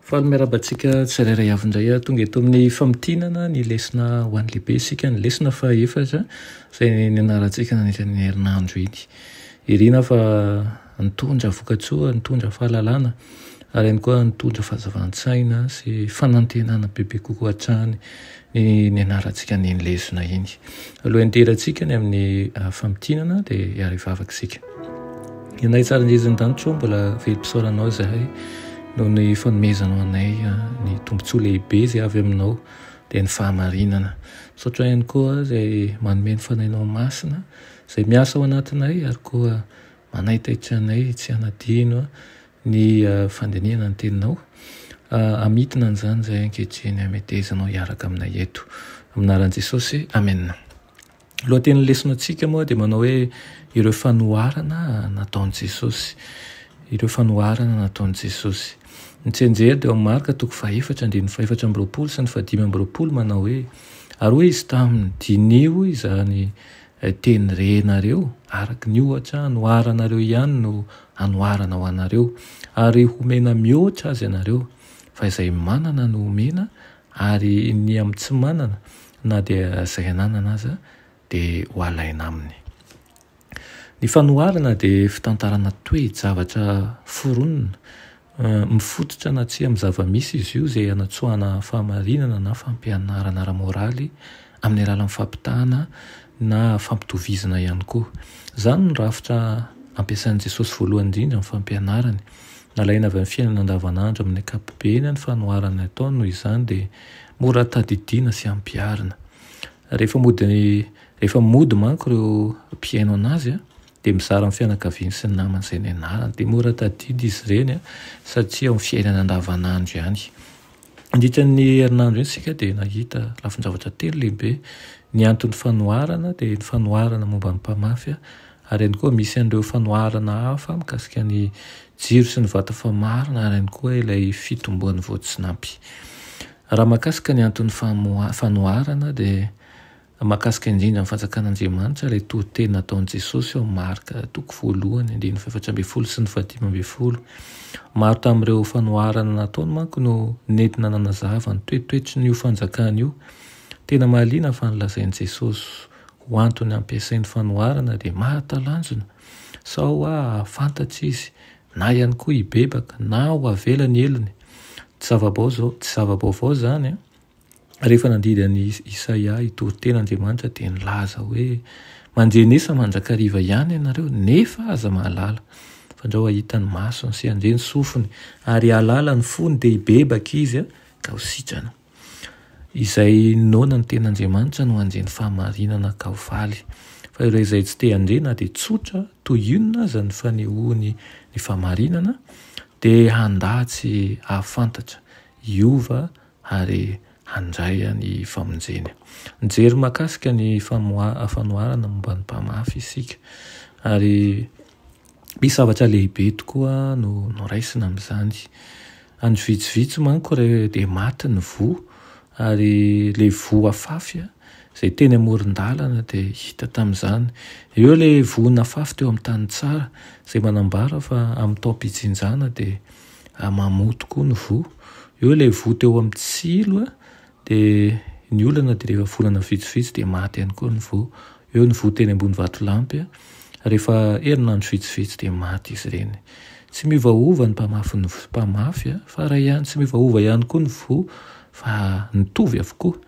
Faly miarahaba antsika tsirairay avy indray aho. Tonga eto amin'ny famintinana ny lesona ho an'ny lehibe isika, ny lesona fahaefatra izay nianarantsika nandritra ny herinandro iny. Irina fa nitondra vokatsoa, nitondra fahalalana ary ihany koa nitondra fahazavan-tsaina sy fanantenana bebe kokoa hatrany ny nianarantsika an'iny lesona iny. Alohan'ny hidirantsika ny amin'ny famintinana dia hiara-hivavaka isika. Ianay tsara indrindra ny danitra mbola velom-pisaoranao izahay noho ny fanomezanao anay ny tombontsoa lehibe izay avy aminao dia ny fahamarinana. Misaotra ihany koa izay manome ny fanahinao masina izay miasa ao anatinay ary koa manaitaitra anay tsy hanadino ny fandinihana ny teninao. Hamintina an'izany izahay ankehitriny hametezanao hiaraka aminay eto. Amin'ny anaran'i Jesosy, amena. Lohatenin'ny lesonantsika moa dia manao hoe ireo fanoharana nataon'i Jesosy. Ireo fanoharana nataon'i Jesosy. Ny tsianjery dia ao amin'ny Marka toko fahefatra andininy fahefatra amby roapolo sy ny fahadimy amby roapolo manao hoe ary hoy izy taminy, diniho izany teny renareo, araka ny ohatra anoharanareo ihany no anoharana ho anareo, ary homena mihoatra aza ianareo, fa izay manana no homena, Ary ny amin'ny tsy manana, na dia izay ananana aza dia ho alaina aminy. Ny fanoharana dia fitantarana toe-javatra foronina, mifototra na tsia amin'ny zava-misy izy io izay anatsoahana fahamarinana na fampianarana ara-moraly amin'ny alalan'ny fampitahana na fampitovizana ihany koa. Izany no rafitra ampiasain'i Jesosy voalohany indrindra amin'ny fampianarany. Nalaina avy amin'ny fiainana andavanandro amin'ny ankapobeny ny fanoharana ataony noho izany dia mora tadidiana sy ampiharina. Rehefa mody rehefa mody manko ireo mpihaino anazy dia mizara amin'ny fianakaviany sy ny namany izay nianarany. Dia mora tadidy izy ireny satria ao amin'ny fiainana andavanandro ihany. Nandritra ny herinandro iny isika dia nahita lafin-javatra telo lehibe. Ny anton'ny fanoharana dia ny fanoharana momba ny mpamafy ary ihany koa misy an'ireo fanoharana hafa mikasika ny jiro sy ny vata famarana ary ihany koa ilay fitomboan'ny voatsinampy. Raha mahakasika ny anton'ny fanoharana dia Mahakasika indrindra ny Fanjakan'Andriamanitra ilay toriteny nataon'i Jesosy ao amin'ny Marka toko voalohany andininy fahefatra ambin'ny folo sy ny fahadimy ambin'ny folo. Maro tamin'ireo fanoharana nataony manko no nentina nanazava ny toetoetrin'io Fanjakana io. Tena mahaliana fa ny lazain'i Jesosy ho antony hampiasainy fanoharana dia mahatalanjona, sao hahafantatra izy na ihany koa hibebaka na ho avela ny helony. Tsy zava-baovao izany an! Rehefa nandidy an'i Isaia hitory teny Andriamanitra dia nilaza hoe, Mandrenesa mandrakariva ihany ianareo, nefa aza mahalala. Fandrao hahita ny masony sy handre ny sofiny ary hahalala ny fony dia hibebaka izy ka ho sitrana. Izay noana ny tenin'Andriamanitra no handre ny fahamarinana ka ho faly. Fa ireo izay tsy te handre na dia tsotra toy inona aza ny fanehoany ny fahamarinana dia handà tsy hahafantatra, hiova ary handray ny famonjeny. Nijery mahakasika ny fanoharana momba ny mpamafy isika ary misy zavatra lehibe tokoa no noraisina amin'izany. Andro vitsivitsy manko re dia maty ny voa ary ilay voa afafy izay teny amoron-dalana dia hita tamin'izany. Eo ilay voa nafafy teo amin'ny tany tsara izay manambara fa amin'ny taom-pijinjana dia mamoa tokoa ny voa. Eo ilay voa teo amin'ny tsilo dia ny olana dia rehefa volana vitsivitsy dia maty ihany koa ny voa. Eo ny voa teny ambony vatolampy, rehefa herinandro vitsivitsy dia maty izy ireny. Tsy miovaova ny mpamafy ny mpamafy fa iray ihany, tsy miovaova ihany koa ny voa fa mitovy avokoa.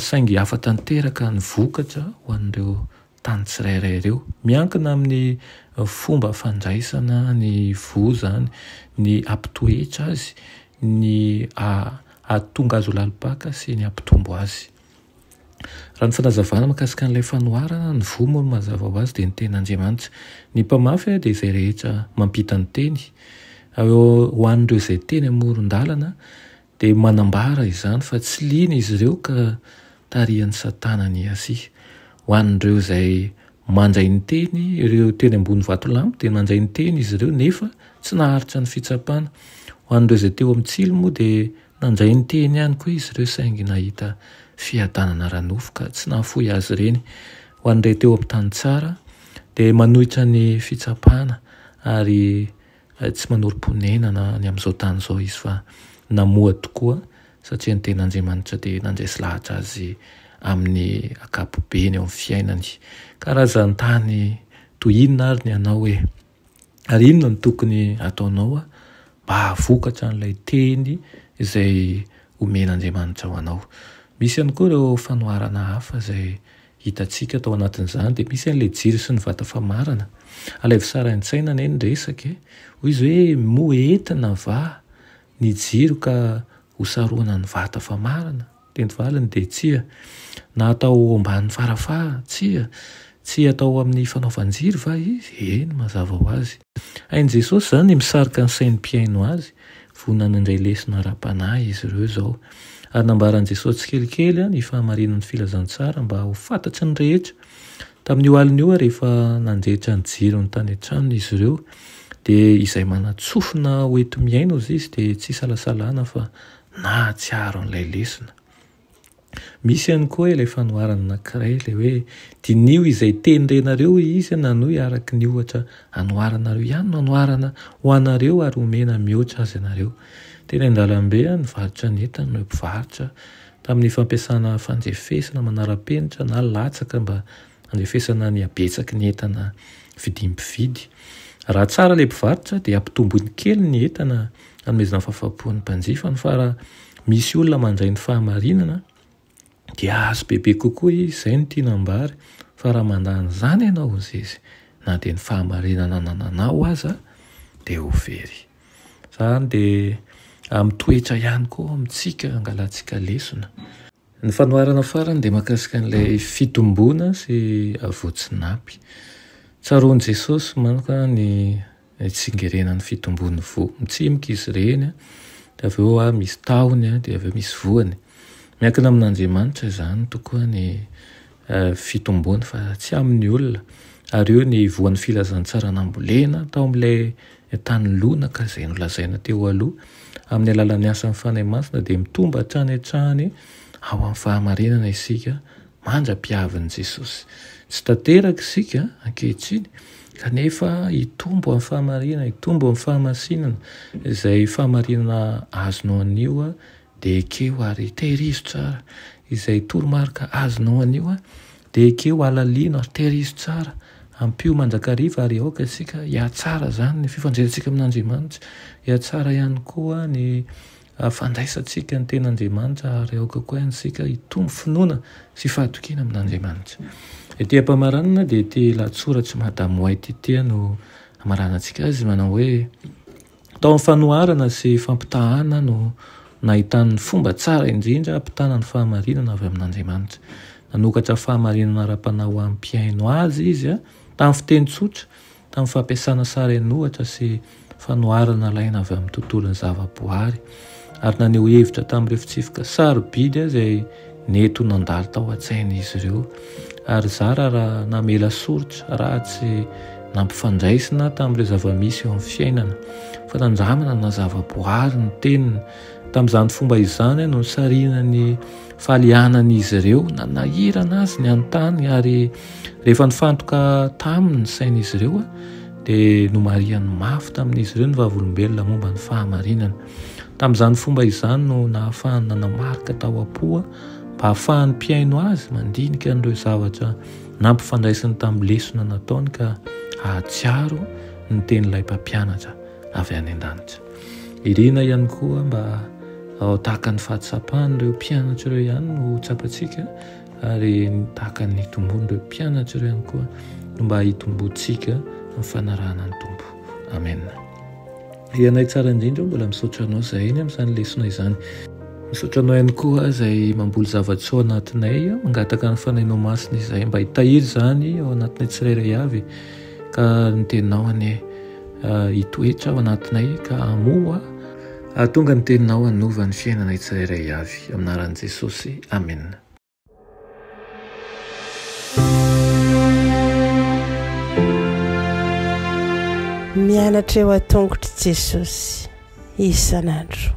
Saingy hafa tanteraka ny vokatra ho an'ireo tany tsirairay ireo. Miankina amin'ny fomba fandraisana ny voa izany, ny hampitoetra azy, ny hahatonga azy ho lalim-paka sy ny hampitombo azy. Raha ny fanazavana mahakasika an'ilay fanoharana, ny voa moa mazava ho azy dia ny tenin'Andriamanitra. Ny mpamafy dia izay rehetra mampita ny teny. Ho an'ireo izay teny amoron-dalana dia manambara izany fa tsy liana izy ireo ka tarihan'i Satana ny Asia. Ho an'ireo izay mandray ny teny, ireo teny ambony vatolampy dia nandray ny teny izy ireo nefa tsy naharitra ny fitsapana. Ho an'ireo izay teo amin'ny tsilo moa dia nandray ny teny ihany koa izy ireo saingy nahita fiadanana ara-nofo ka tsy nahafoy azy ireny. Ho an'ireo teo amin'ny tany tsara dia manohitra ny fitsapana ary. tsy manorim-ponenana ny amin'izao tany izao izy fa namoha tokoa satria ny tenin'Andriamanitra dia nandresy lahatra azy amin'ny ankapobeny eo amin'ny fiainany. Karazan-tany toy inona ary ny anao e? Ary inona no tokony hataonao mba hahavokatra an'ilay teny izay omen'Andriamanitra ho anao? Misy ihany koa ireo fanoharana hafa izay hitantsika tao anatin'izany dia misy an'ilay jiro sy ny vata famarana. Alaivo sary an-tsaina anie ny resaka e! Hoy izy hoe moa entina va ny jiro ka hosaroana ny vata famarana? Dia ny valiny dia tsia. Na atao ambany farafara? Tsia. Tsy atao amin'ny fanaovan-jiro va izy? Eny, mazava ho azy. Hain'i Jesosy izany ny misarika ny sain'ny mpihaino azy. Vonona handray lesona ara-panahy izy ireo izao. Ary nambaran'i Jesosy tsikelikely ny fahamarinan'ny filazantsara mba ho fantatry ny rehetra. Tamin'io alina io, rehefa nandrehitra ny jirony tany an-tranony izy ireo, dia izay manan-tsofina ho enti-mihaino, hozy izy, dia tsy isalasalana fa nahatsiaro an'ilay lesona. Misy ihany koa ilay fanoharana anankiray, ilay hoe diniho izay teny renareo hoy izy, nanohy araka ny ohatra anoharanareo ihany no anoharana ho anareo ary homena mihoatra aza ianareo. Teny an-dalambe nivarotra ny entany ireo mpivarotra tamin'ny fampiasana fandrefesana manara-penitra na latsaka mba handrefesana ny habetsaky ny entana vidian'ny mpividy. Raha tsara ilay mpivarotra dia ampitomboiny kely ny entana hanomezana fahafaham-po ny mpanjifany fa raha misy olona mandray ny fahamarinana dia hahazo bebe kokoa izy, izay no tiana ambara fa raha mandà an'izany ianao hozy izy na dia ny fahamarinana anananao aza dia ho very. Izany dia mitoetra ihany koa amintsika angalantsika lesona. Ny fanoharana farany dia mahakasika an'ilay fitomboana sy voatsinapy. Tsaroan'i Jesosy manko ny tsingerenan'ny fitomboan'ny voa. Mitsimoka izy ireny, dia avy eo misy tahony, dia avy eo misy voany. Miankina amin'Andriamanitra izany tokoa ny fitomboany fa tsy amin'ny olona. Ary eo ny voan'ny filazantsara nambolena tao amin'ilay tany lonaka izay nolazaina teo aloha. Amin'ny alalan'ny asan'ny Fanahy Masina dia mitombo hatrany hatrany ao amin'ny fahamarinana isika mandra-piavin'i Jesosy. Tsy tanteraka isika ankehitriny kanefa hitombo amin'ny fahamarinana, hitombo amin'ny fahamasinana. Izay fahamarinana azonao anio dia ekeo ary tehirizo tsara. Izay toromarika azonao anio dia ekeo, alalino ary tehirizo tsara. Ampio mandrakariva ary aoka isika hihatsara izany ny fifandraisantsika amin'Andriamanitra, hihatsara ihany koa ny fandraisantsika ny tenin'Andriamanitra ary aoka koa ihany isika hitombo finoana sy fahatokiana amin'Andriamanitra. Ety am-pamaranana dia ity lahatsoratr'i Madame White ity no hamaranantsika azy manao hoe Tao amin'ny fanoharana sy fampitahana no nahitany ny fomba tsara indrindra hampitana ny fahamarinana avy amin'Andriamanitra. Nanokatra fahamarinana ara-panahy ho an'ny mpihaino azy izy tamin'ny fiteny tsotra, tamin'ny fampiasana sary an'ohatra sy fanoharana nalaina avy amin'ny tontolon'ny zavaboary, ary naneho hevitra tamin'ireo fitsipika sarobidy izay nety ho nandalo tao an-tsain'izy ireo, ary zara raha namela soritra raha tsy nampifandraisina tamin'ireo zava-misy eo amin'ny fiainana, fa nandramana na zavaboary ny teniny. Tamin'izany fomba izany no nisarihina ny fahalianan'izy ireo, nanahirana azy ny hanontany, ary rehefa nifantoka taminy ny sain'izy ireo, dia nomarihany mafy tamin'izy ireo ny vavolombelona momba ny fahamarinana. Tamin'izany fomba izany no nahafahany nanamarika tao am-po mba hahafahan'ny mpihaino azy mandinika an'ireo zavatra nampifandraisiny tamin'ny lesona nataony ka hahatsiaro ny tenin'ilay Mpampianatra avy any an-danitra. Irina ihany koa mba ho tahaka ny fahatsapan'ireo mpianatra ireo ihany no ho tsapantsika ary tahaka ny nitomboan'ireo mpianatra ireo ihany koa no mba hitomboantsika amin'ny fanarahana ny Tompo. Amena. Ry Anay tsara indrindra o, mbola misaotra anao zahay ny amin'izany lesona izany. Misaotra anao ihany koa izay mamboly zava-tsoa anatinay, mangataka ny Fanahinao Masina izahay mba hitahiry izany ao anatinay tsirairay avy ka ny teninao anie hitoetra ao anatinay ka hamoa hahatonga ny teninao hanova ny fiainanay tsirairay avy. Amin'ny anaran'i Jesosy, Amena. Mianatra eo an-tongotr'i Jesosy isan'andro.